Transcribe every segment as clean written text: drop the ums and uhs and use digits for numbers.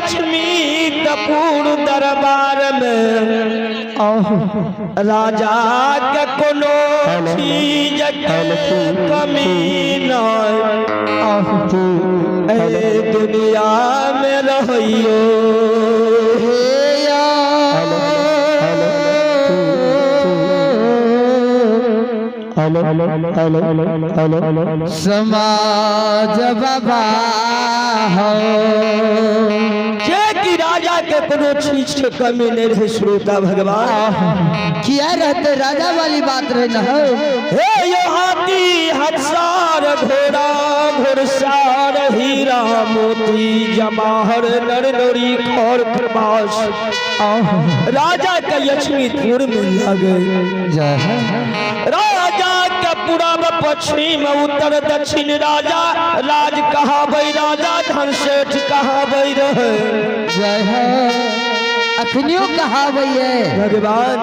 लक्ष्मी तपुर दरबार में राजा के कोनो चीज के कमी नहीं, ए दुनिया में रहियो। समाज बाबा हो जे कि राजा के कोनो चीज के कमी नहीं रहे श्रोता भगवान। किया रहते राजा वाली बात रहे न हो। हे यो हाथी हसार घोड़ा घोड़सार हीरा मोती जमाहर नर नरी खर खरबास राजा के लक्ष्मीपुर में लगे। जय हो। राजा के पूरब पश्चिम उत्तर दक्षिण राजा राज कहाबै, राजा धन सेठ कहाबै रहे। जय हो। अखनियो कहावै है भगवान।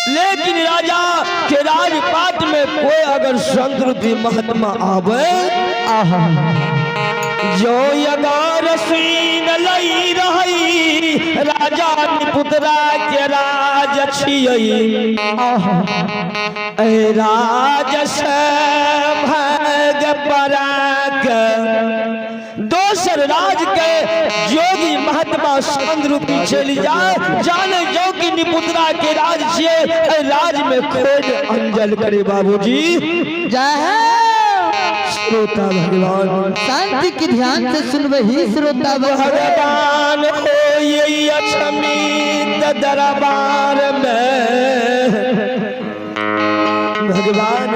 लेकिन राजा के राजपाट में कोई अगर संत रूपी महात्मा आवे, आहा जो अगर सीन लई रही राजा निपुतरा के राज छियै, आहा ऐ राज से भाग पराक दोसर राज के जोगी महात्मा संत रूपी चलि जाए, जाने जो कि निपुतरा के राज छियै, ऐ राज में खोज अंजल करे बाबूजी। जय हो। श्रोता भगवान, शांति के ध्यान से सुनबे ही श्रोता भगवान हो ये अक्षमित दरबार में भगवान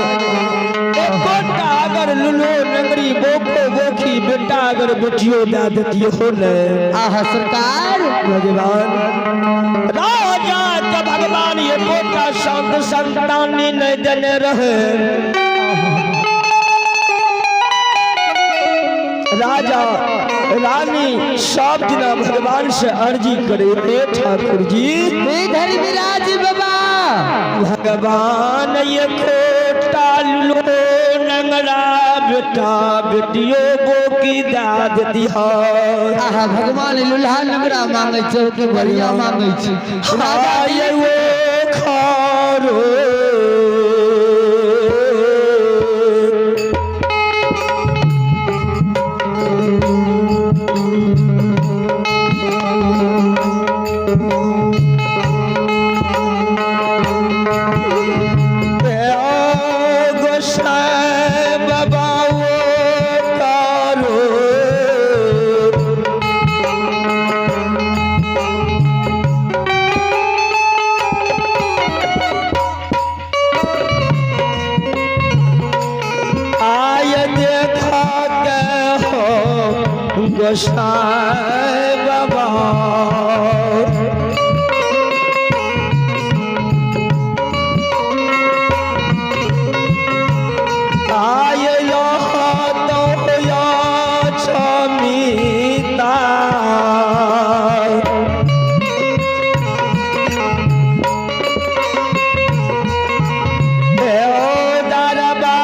एकोटा अगर लुलो नगरी बोखो बोखी बेटा अगर बेटियो दा देती हो ने। आहा सरकार। भगवान राजा के भगवान ये बोटा संत संतानी नहीं देने रहे। राजा रानी सब दिना भगवान से अर्जी करे, हे ठाकुर जी, इधर विराज बाबा। भगवान ये खोटा लो नंगड़ा बेटा बेटियों बोकी दाद दिहा। आहा भगवान लुल्हा नंगड़ा मांगे छौ कि बढ़िया मांगे छी? हाय वो खारो गोसाई बाबा वो कारो आय देखा के हो गोसाई बाबा। आय तो या छमिता दरबार।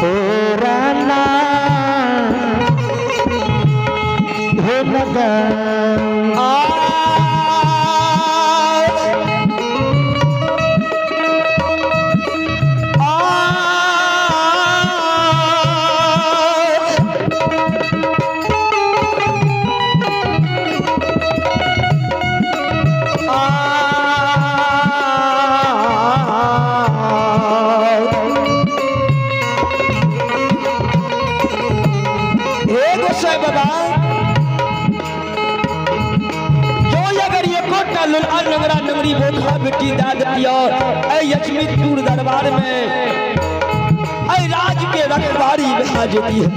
तोरा ना हे नगर आ आ हे गोसाई बाबा, जो अगर ये कोटा लुला नंगरा नंगरी बोखा बेटी दाद दियो ऐ यशमितपुर दरबार में ऐ राज के रखवारी भा जेती है।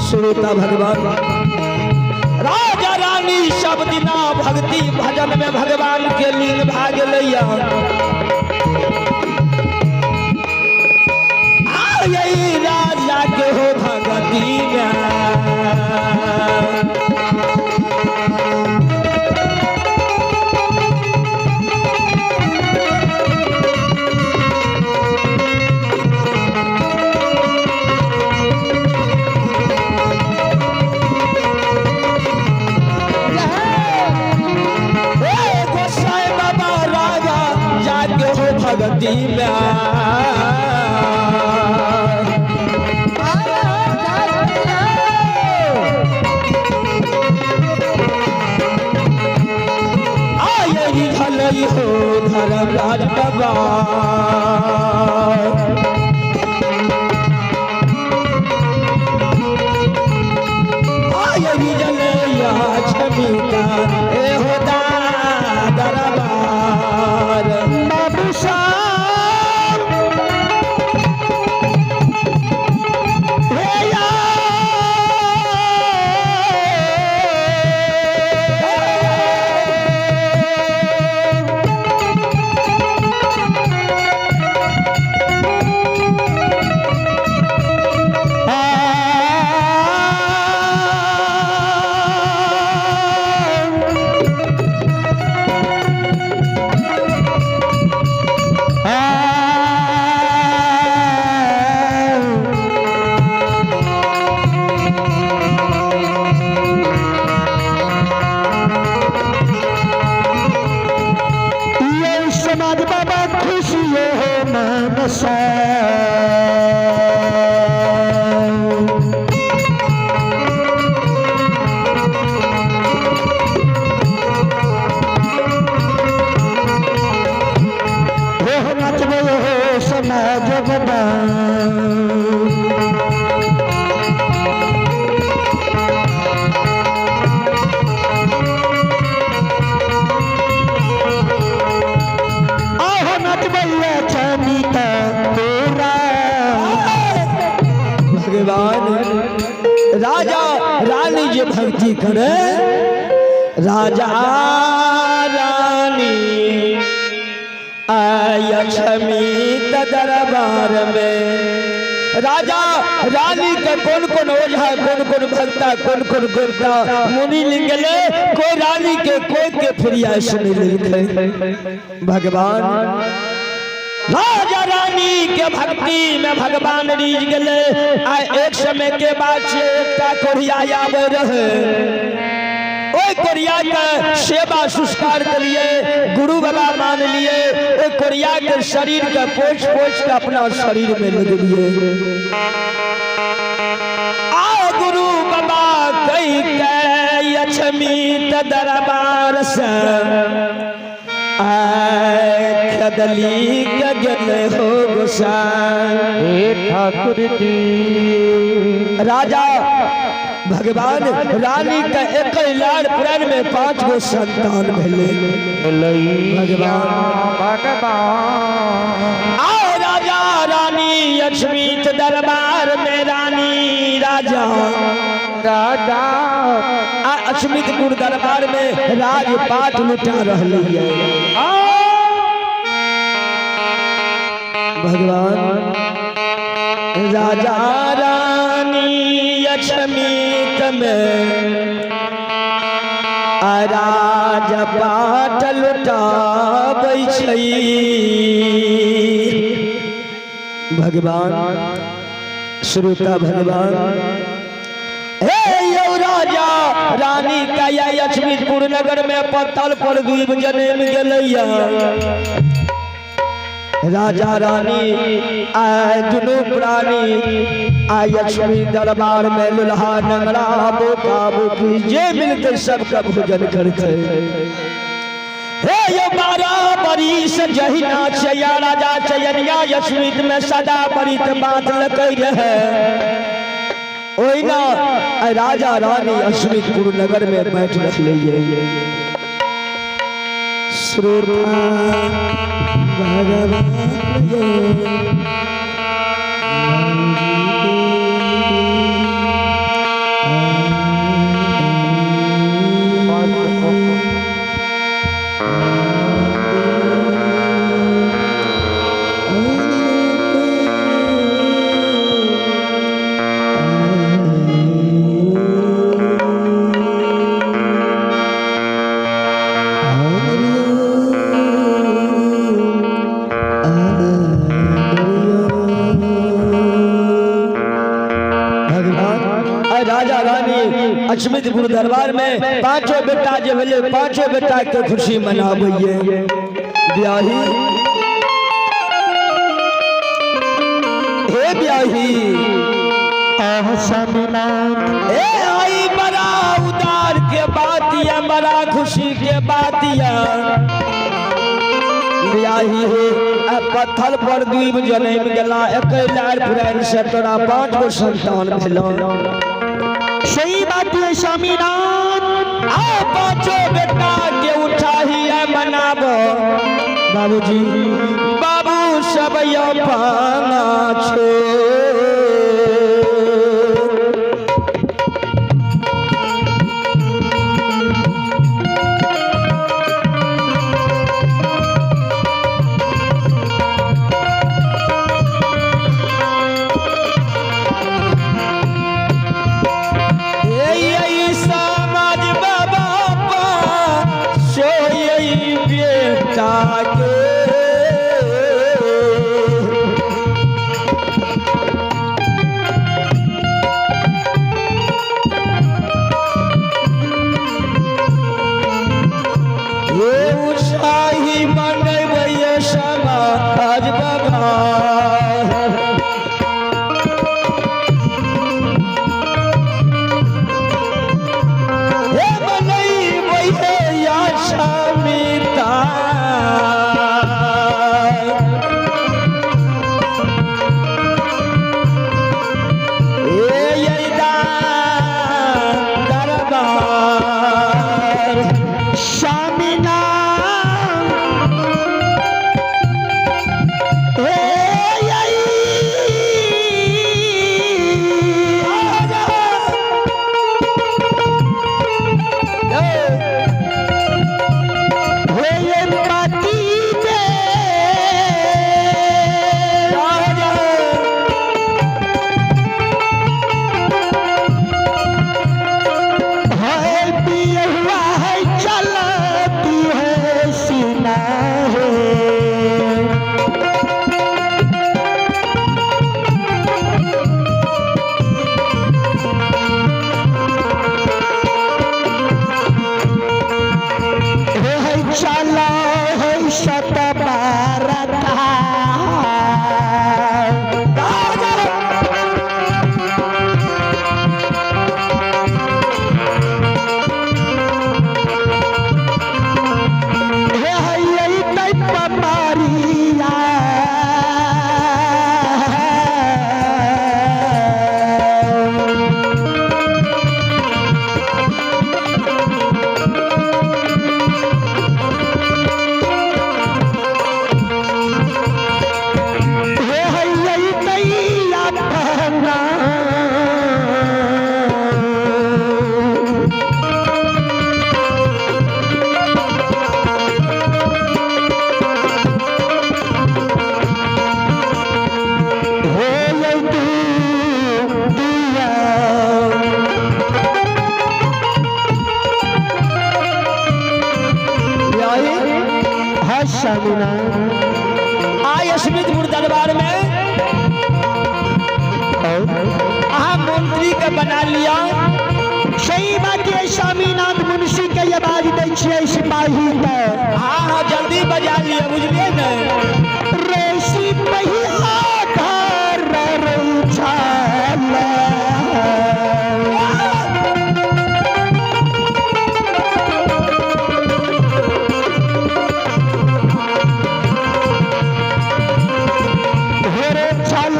श्रोता भगवान राजा रानी सब दिना भक्ति भजन में भगवान के लीन भाग लैया। आ यही राजा के हो भगती में हे गोसाई बाबा राजा जाके हो भगती में। आयरी भलई हो धर्मराज बाबा। आयरी जलैया छमिता ए हो दरबार बाबू साहब हे या ये समाज बाबा खुशी हो मन से। हो नचबो हो समाज बाबा। आहो नचबैया चमिता तोरा। भगवान राजा रानी जे भक्ति करे राजा रानी आय दरबार में राजा रानी के कौन कौन ओझा कौन कौन भक्ता कौन कौन देवता मुनि लिंगले कोई रानी के कोई के फिरिया सुन लिखे। भगवान राजा रानी के भक्ति में भगवान रीझ गले। आ एक समय के बाद से एकटा कोढ़िया आवे रहे, ओई कोरिया के सेवा संस्कार के लिए गुरु बाबा मान लिए। ओई कोरिया के शरीर के पोछ पोछ के अपना शरीर में लग लिए। आ गुरु बाबा कही के लक्ष्मी दरबार से आए खदली के गेले हो गोसाई। हे ठाकुर जी राजा भगवान रानी के एक लाड़ पुराण में 5 गो संतान भेले। भगवान भगवान आओ राजा रानी लक्ष्मी दरबार में रानी राजा राजा आ अश्मितपुर दरबार में राजपाट लुटा रहली है। भगवान राजा रानी लक्ष्मीत में राजपाट लुटाबै छै। भगवान श्रोता भगवान, हे यौ राजा रानी का या लक्ष्मीपुर नगर में पत्थर पर द्वीप जन्म गेलैया। राजा रानी आए दुनू प्राणी आ लक्ष्मी दरबार में लुल्हा नंगड़ा बोका बोकी जे मिलते सबका भोजन करते। हे यो 12 बरिस जहिना चया राजा चयनिया यशमित में सदा बरित बात लकै रहे। ओहिना राजा रानी अश्मितपुर नगर में बैठ रखले। श्रोता भगवान राजा रानी अश्मितपुर दरबार में पांचों बेटा जे भेलै पांचों बेटा के खुशी मनाबैये। ब्याही हे ब्याही ए आई बड़ा उदार के बात या बड़ा खुशी के बात या ब्याही हे पत्थर पर द्वीप जन्म गेला एक लार पुरान से तोरा 5 गो संतान भेलो। सही बात है स्वामीनाथ। आ पांचों बेटा के उठाही मनाबो बाबूजी बाबू सब अपना छे। बेटा के के बना लिया। सही बात ये स्वामीनाथ मुंशी के आवाज दै छियै सिपाही के। हाँ हाँ जल्दी बजा लिया, बुझलिए ने। रे सिपहिया घर रे छल। रे छल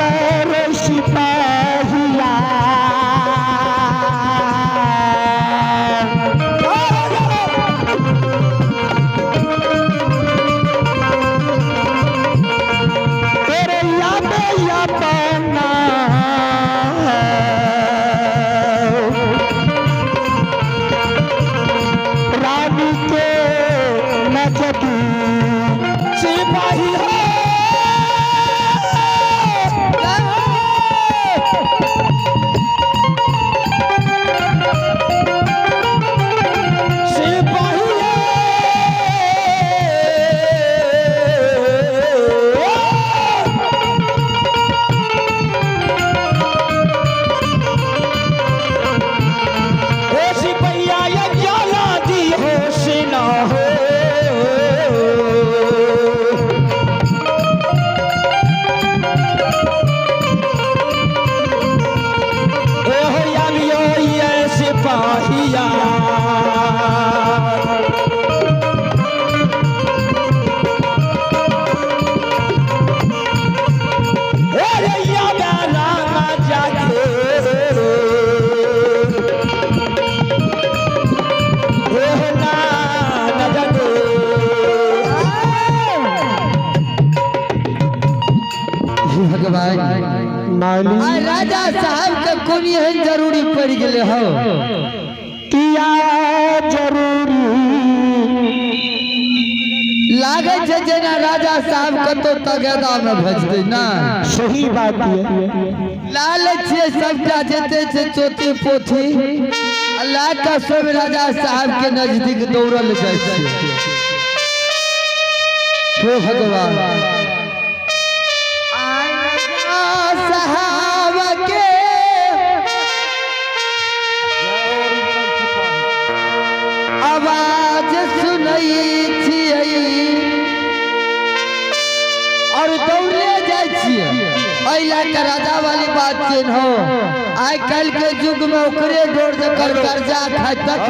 रे सिपहिया। तेरे याद अपना रानी के नजदी सिपाही हो। सिपाही ओ सिपहिया ये जाला दी हो सिना हो। ए हो यामियो ये सिपाहिया। अरे या रामा जाके हे भगवान, माली आइ राजा साहब के कोन एहन जरूरी पड़ि गेलै हौ? किया जरूरी लागै छै जेना राजा साहब कतौ तगेदा में भेजतै ना। सही बात ये ला लै छियै सबटा जते छै चोती पोथी आ ला कऽ सब राजा साहब के नजदीक दौड़ल जाइ छियै। हे भगवान, आइ राजा साहब के आवाज सुनै छियै और दौड़ले जाइ छियै। एहि लए कऽ राजा वाली बात छै हो, आइ काल्हि के युग में ओकरे डोर जकर कर्जा खाय तक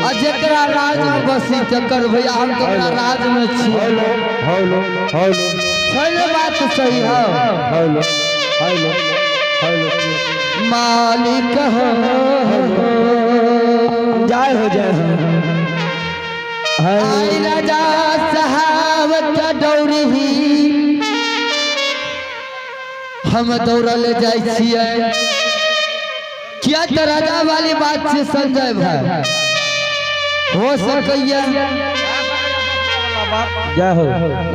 आ जेकरा राज में बसी तकर। भैया, हम तो ओकरा राज में छियै। Hello hello. छै ने बात सही हो? Hello hello hello. मालिक हो। जय हो, जय हो। आई राजा साहब के दौड़ी हम दौड़ल जाइ छियै, किया तऽ राजा वाली बात छै। संजय भाई, हो सकैया जय हो।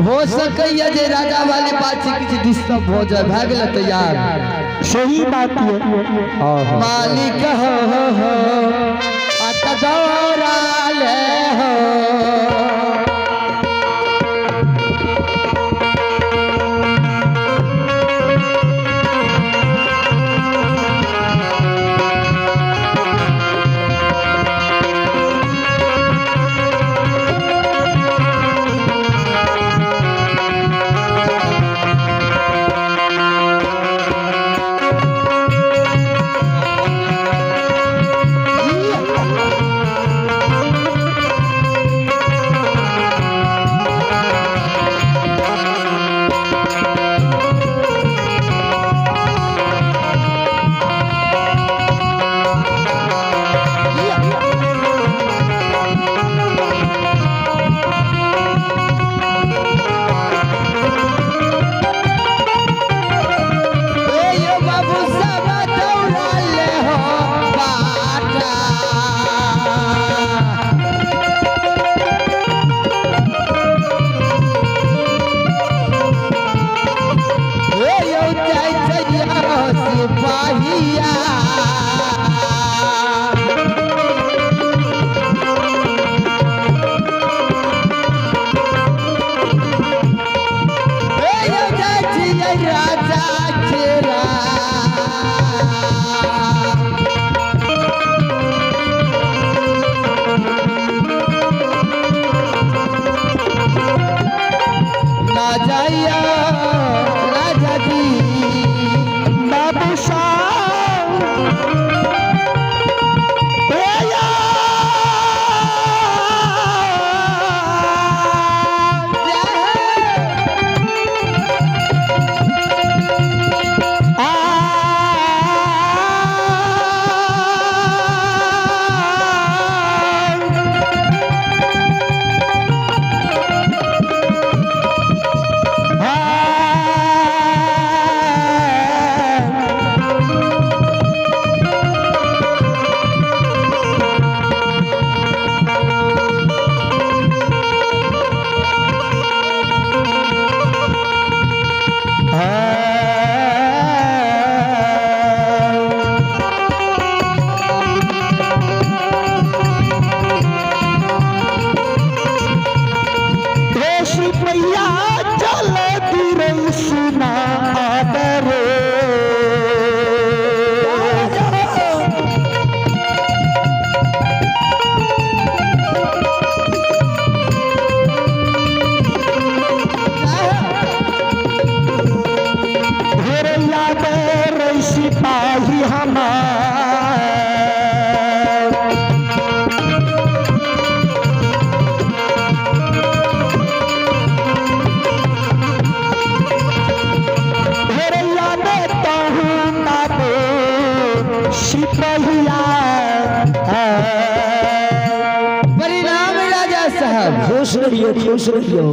हो सकैया जे राजा वाली बात छै, किछु डिस्टर्ब भऽ जाय, भए गेलै तैयार। सही बात ये। मालिक हो हो आ तऽ दौड़ल हो। सिपाही हमार। भेड़िया में तहु बाबू सिपहिया। परिणाम राजा साहब। खुश रहियो, खुश रहियो।